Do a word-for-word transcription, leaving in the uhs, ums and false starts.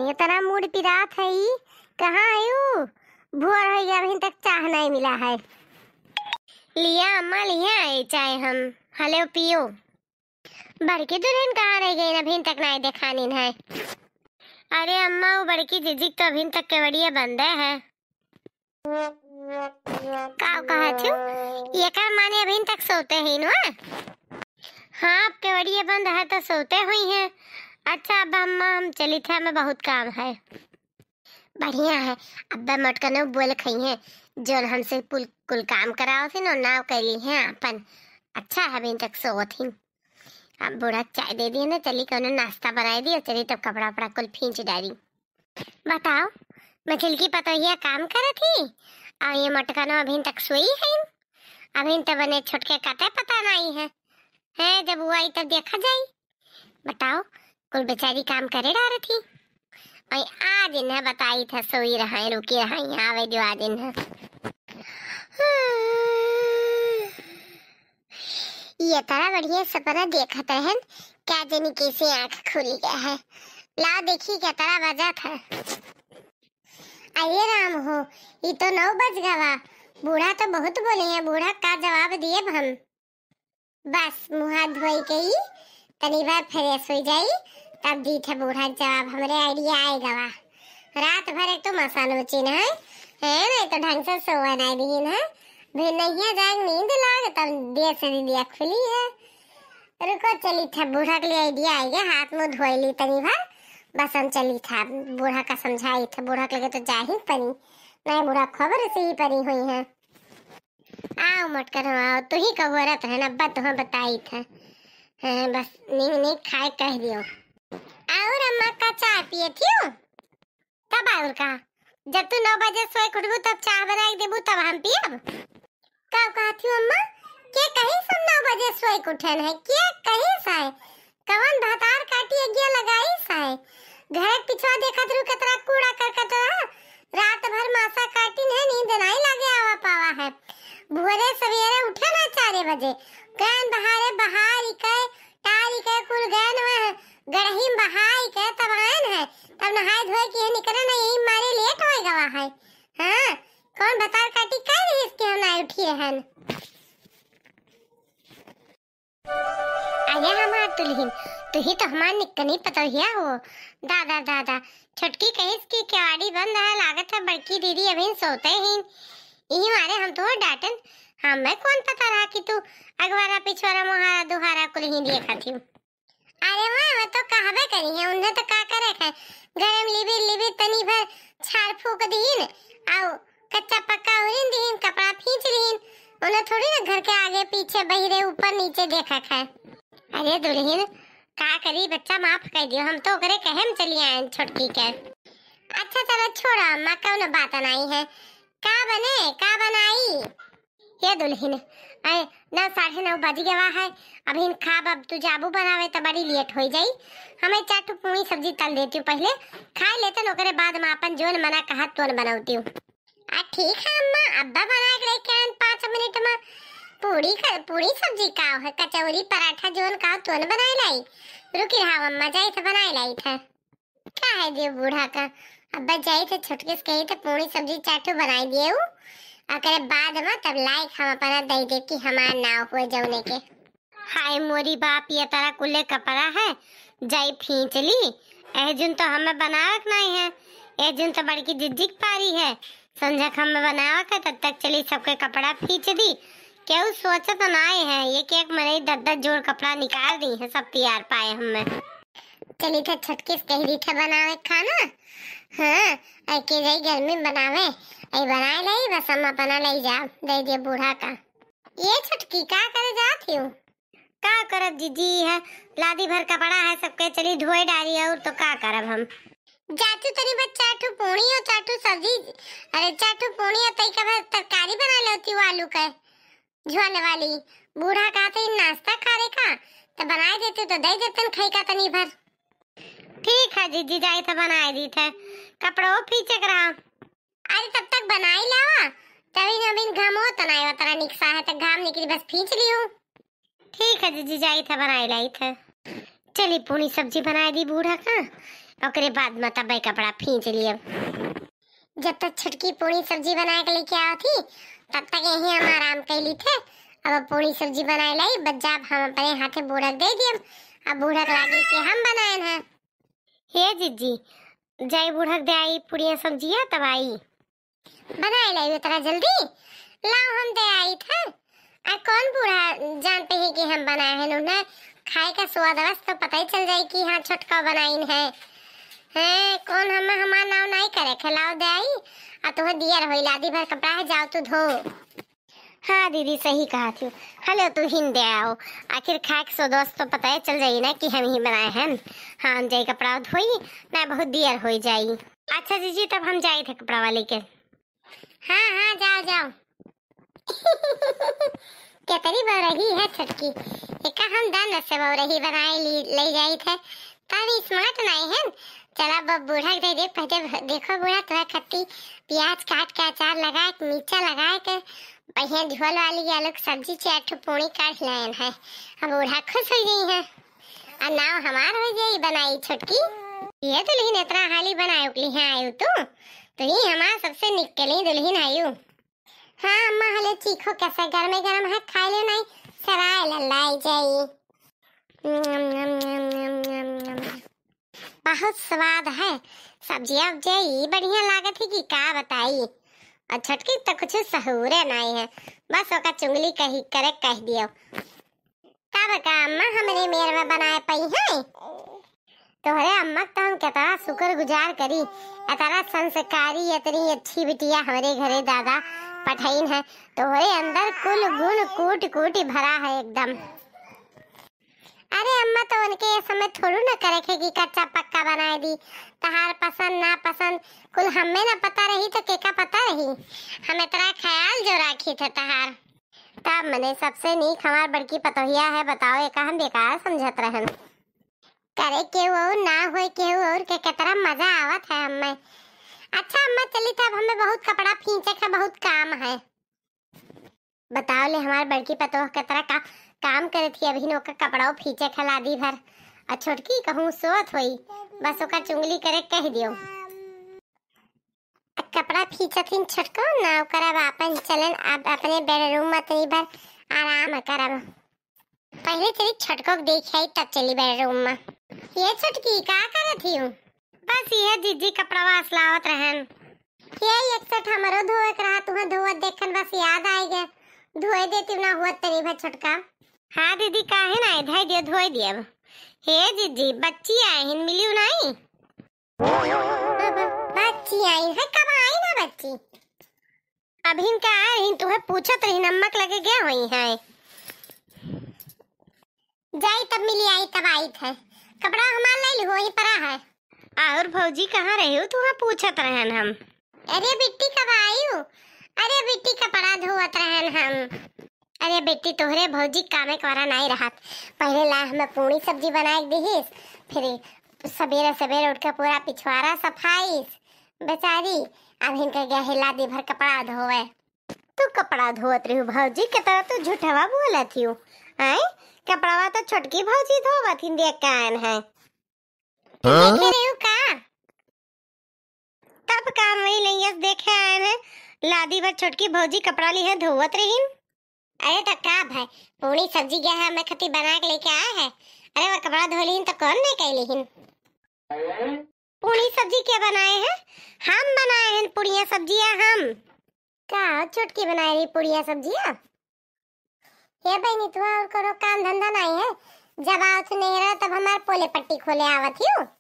इतना मूड पिरात है ई, कहाँ है ऊ? भोर होइ गया, अभी तक चाह नहीं मिला है। लिया अम्मा, लिया है चाय हम, हले पियो। बड़की दुल्हन कहाँ रह गई, अभी तक नहीं देखानीन है? अरे अम्मा, वो बड़की जिज्जी तो अभी तक केवड़िया बंद है। का कहत हूँ? एकर माने अभी तक सोते ही न? हाँ, अब केवड़िया बंद है तो सोते हुई हैं। अच्छा, अब अम्मा हम चली थे, हमें बहुत काम है। बढ़िया है, अब्बा मोटकनो बोल खई हैं, जोन हमसे कुल, कुल काम कराओ थे न, नाव कैली हैं अपन। अच्छा है, अभी तक सोवत ही। अब बूढ़ा चाय दे दिए ना, चली कौनो नाश्ता बनाई दी और चली तब कपड़ा वपड़ा कुल फींच डारी। बताओ, मझिलकी पतोहिया काम करत ही, और ये मोटकनो अभी तक सोई है। अभी तो बने छोटके कते पता नहीं है। हैं, जब वो आई तब देखा जाई। बताओ, कुल बेचारी काम करे डारत ही। और आज इन्हें बताई था, सोई रहा है, रुकी रहा है, आवे जो आज इन्हें। ये तरह बढ़िया सपना देखत रहन, क्या जानी कैसे आँख खुल गया है। लाओ देखी क्या तरह बजा था। अरे राम हो, ई तो नौ बज गवा। बूढ़ा तो बहुत बोले हैं, बूढ़ा का जवाब दिए हम। बस मुँह हाथ धोई के ही तनी बार फ्रेश हो जाई, तब दी थे बूढ़ा के जवाब। हमरे आइडिया आए गवा। रात भर एक तो मसान उचिन है, है ना, एक तो ढंग से सोवे नहीं दीन है। भिनहिया जाएंगे नींद लाग, तब देर से दीदिया खुली है। रुको, चली था बूढ़ा के लिए आइडिया आएगा, हाथ मुँह धोई ली तनी भर। बस हम चली था, बूढ़ा का समझाई था, बूढ़ा के लगे तो जा ही परी, नहीं बूढ़ा खबर से ही परी हुई है। आओ मोटकनो, आओ, तू ही का हुआ रहत है ना, अब्बा तुहाँ बताई था। हाँ, बस नीक नीक खाए कह दियो। और अम्मा का चाय पिए थियो? तब और का, जब तू नौ बजे सोए के उठबू तब चाह बना के देबू तब हम पियब। का कहत हूँ अम्मा, के कहीं से हम नौ बजे सोए के उठन है, के कहीं से है? कवन भतार काटी अगिया लगाई साय? घर के पिछवा देखत रहू केतना कूड़ा करकट रहा। रात भर मासा काटिन है, नींद नाई लागे आवा पावा है। भोरे सवेरे उठे ना चारे बजे, गैन बहारे बहारी के, टारी के कुल गैन में गड़ही में बहाई के तब आयन है, तब नहाए धोए के निकले ना, यही मारे लेट होए गवा है। हाँ, कौन भतार काटी कह रही इसके हम ना उठिए हन। अरे हमार दुल्हिन, तू ही तो हमार निकनी पतोहिया हो। दादा, दादा, छोटकी कहिस कि केवाड़ी बंद है, लागत है बड़की दीदी अभी सोते ही। इही मारे हम तो डांटन, हमें कौन पता रहा कि तू अगवारा, पिछवारा, मुहारा, दुहारा कुल ही देखत ही। अरे वाह, वो तो कहबे करी है, उन्हें तो का करे है, घर में लिबिर लिबिर तनी भर झाड़ फूक दीन, आओ कच्चा पक्का उरिन दीन, कपड़ा फींच लीन। उन्हें थोड़ी ना घर के आगे पीछे बहिरे ऊपर नीचे देखा खाए। अरे दुल्हिन, का करी, बच्चा माफ कर दियो, हम तो ओकरे कहे में चली आए छोटकी के। अच्छा चलो छोड़ा अम्मा, कौनो बात नहीं है। का बने, का बनाई? ये दुल्हिन, अरे नौ, साढ़े नौ बज गवा है, अभी खाब, अब तू जाबू बनावे तो बड़ी लेट हो जाई। हमें चार ठो पूरी सब्जी तल देती हूँ पहले, खा लेतन, ओकरे बाद में अपन जोन मना कहा तोन बनौती हूँ। आ ठीक है अम्मा, अब्बा बना के लेके आन पाँच मिनट में। पूरी कर, पूरी सब्जी का है, कचौरी पराठा जोन का तोन बनाए लाई। रुकी रहा अम्मा, जाई थे बनाए लाई थे। का है दियो बूढ़ा का, अब्बा जाई थे छोटके से कही थे पूरी सब्जी चार ठो बनाई दिए उ, ओकरे बाद में तब लाइक हम अपना दे दे कि हमार नाव हुए जौने के। हाय मोरी बाप, ये तारा कुल्ले कपड़ा है, जाई फींच ली। एह जुन तो हमें बनावक नहीं है, एह जुन तो बड़की जिज्जिक पारी है। संझक हमें बनावक है, तब तक चली सबके कपड़ा फींच दी। केहू सोचत नाई है, एक एक मनई दस दस जोड़ कपड़ा निकाल दी है, सब तैयार पाए हमें। चली थे छोटकी से कही दी थे बनावे खाना। हाँ, ऐ के जाई गर्मी में बनावे, ऐ बनाए लाई, बस हम अपना ले जाब, दे दिए बूढ़ा का। ये छोटकी का करे जात हियो? का करब जीजी, है लादी भर कपड़ा है सबके, चली धोए डारी, और तो का करब हम। जातू तनी बस चार ठो पूरी और चार ठो सब्जी, अरे चार ठो पूरी और तई का तरकारी बना लेती हूँ आलू के झोल वाली। बूढ़ा कहते ही नाश्ता खा रे का, तो बनाए देते तो दे देतन खाई का तनी भर। ठीक है जीजी, जाई था बनाए दी थे, कपड़ो फींचे के रहा। अरे तब तक बनाई लावा, तभी न अभी घाम होत नाई, वतरा निकसा है तो घाम निकली, बस फींच लियो। ठीक है जीजी, जाई था बनाई लाई थे। चली पूड़ी सब्जी बनाए दी बूढ़ा का, ओकरे बाद में तब कपड़ा फींच लियब। जब तक छोटकी पूड़ी सब्जी बनाए के लेके आवत ही, तब तक यहीं हम आराम कर ली थे। अब पूड़ी सब्जी बनाए लाई, बस जाब हम अपने हाथे बूढ़ा के दे दियब। अब बूढ़ा के लागी कि हम बनाए हैं। हे जिज्जी, जाई बूढ़ा के दे आई पूड़िया सब्जिया, तब आई। बनाए लाई उतना जल्दी? लाओ हम दे आई थे। आ कौन बूढ़ा जानते हैं कि हम बनाए हैं? उन्हें खाए का स्वाद बस तो पता ही चल जाई कि हाँ छोटका बनाइन है। हैं, कौन हम, हमार नाव नहीं करे, खिलाओ दे आई। आ तुम्हें दियर होई, लादी भर कपड़ा है, जाओ तू धो। हाँ दीदी, सही कहा थी। हलो तू हिन दे आओ, आखिर खाए के स्वाद बस तो पता ही चल जाई ना कि हम ही बनाए हैं। हाँ, हम जाई कपड़ा धोई, ना बहुत दियर होई जाई। अच्छा जीजी, तब हम जाई थे कपड़ा वाले के। हाँ, हाँ, जाओ, जाओ। केतरी बौरही है छोटकी, एका हम दन से बौरही बनाए ली, ले जाई थे। तब smart नहीं है। चला अब बूढ़ा के दे दे, पहले भ-, देखो बूढ़ा, तोहरा खत्ती प्याज काट के, अचार लगा के, मिर्चा लगा के, बढ़िया झोल वाली आलू के सब्जी, चार ठो पूड़ी काट लायन है। अब बूढ़ा खुश हो गई है। आ नाव हमार हो जाई बनाई छोटकी। ये दुल्हन इतना हाली बनाए उकली है आयु तू, तो ही हमार सबसे निकली दुल्हन आयु। हाँ अम्मा, हले चीखो कैसे गरमे गरम है, खाए ले नहीं, सराय लल्लाई जाई। बहुत स्वाद है सब्जिया उब्जिया, ई बढ़िया लागत है कि का बताई। और छोटकी तो कुछ सहूरे नहीं है, बस ओका चुंगली कही करे कह दियो। तब का अम्मा हमरे मेर में बनाए पई है? तोहरे अम्मा क तो हम केतना शुक्रगुजार करी, एतना संस्कारी, एतनी अच्छी बिटिया हमरे घरे दादा पठाइन है। तोहरे अंदर कुल गुण कूट कूटी भरा है एकदम। अरे अम्मा, तो उनके ये समय थोड़ू न करे थे कि कच्चा पक्का बनाए दी। तहार पसंद ना पसंद कुल हमें ना पता रही तो केका पता रही? हम एतना ख्याल जो राखी थे तहार। तब मने सबसे नीक हमार बड़की पतोहिया है, बताओ, एका हम बेकार समझत रहन। करे केहू और ना होए, केहू और के केतना मजा आवत है हमें। अच्छा अम्मा, चली तब, हमें बहुत कपड़ा फींचे का बहुत काम है। बताओ ले, हमार बड़की पतोह केतना का काम करे थी, अभी ओकर कपड़ा फींचे का लादी भर। और छोटकी कहूँ सोत होई, बस ओकर चुंगली करे कह दियो। कपड़ा फींचथिन छोटको ना, ओकर अब आपन चलन, अब अपने bedroom में तनी भर आराम करब। पहले चली छोटको के देख आई, तब चली bedroom में। ये छोटकी का करत हियू? बस ये जीजी कपड़ा वास लावत रहन। ये एक set हमरो धोए के रहा, तुहें धोवत देखन बस याद आए गए, धोए देती ना हुआ तनी भर छोटका। हाँ दीदी, काहे ना, धोए दियो, धोए दियो। हे जीजी, बच्ची आए हिन, मिलियो नहीं? ब-, ब-, बच्ची आई है, कब आई ना बच्ची? अभिन का आई हिन, तुहे पूछत रही, अम्मा के लगे गए हुई है। जाई तब मिली आई, तब आई थे। कपड़ा हमार ले ली, वहीं परा है। और भौजी कहाँ रहे हो, तुहे पूछत रहन हम। अरे बिट्टी कब आई हो? अरे बिट्टी कपड़ा धोवत रहन हम। अरे बेटी, तोहरे भौजी कामे के वारा नाई रहत। पहले ला हमें पूड़ी सब्जी बनाए के दिहिस, फिर सबेरे सबेरे उठ के पूरा पिछवारा सफाईस बेचारी। अब इनके गया है लादी भर कपड़ा धोवे। तू कपड़ा धोवत रही भौजी के तरह, तू झूठवा बोलत हियो। आय, कपड़वा तो छोटकी भौजी धोवत हिन, देख के आयन है। हाँ? देखे रहे हो का? तब का हम वही लैयस देखे आए हैं, लादी भर छोटकी भौजी कपड़ा ली है, धोवत रहीन। अरे तो का भाई, पूड़ी सब्जी गया है, मैं खती बना के लेके आए हैं। अरे वो कपड़ा धो लीन तो कौन नहीं कह लीन? पूड़ी सब्जी क्या बनाए हैं? हम बनाए हैं पूड़िया सब्जिया हम। का छोटकी बनाए रही पूड़िया सब्जिया? हे बहिनी, तुहा और कोनो काम धंधा नाई है? जब आवत हु नैहरा, तब हमार पोले पट्टी खोले आवत हियो।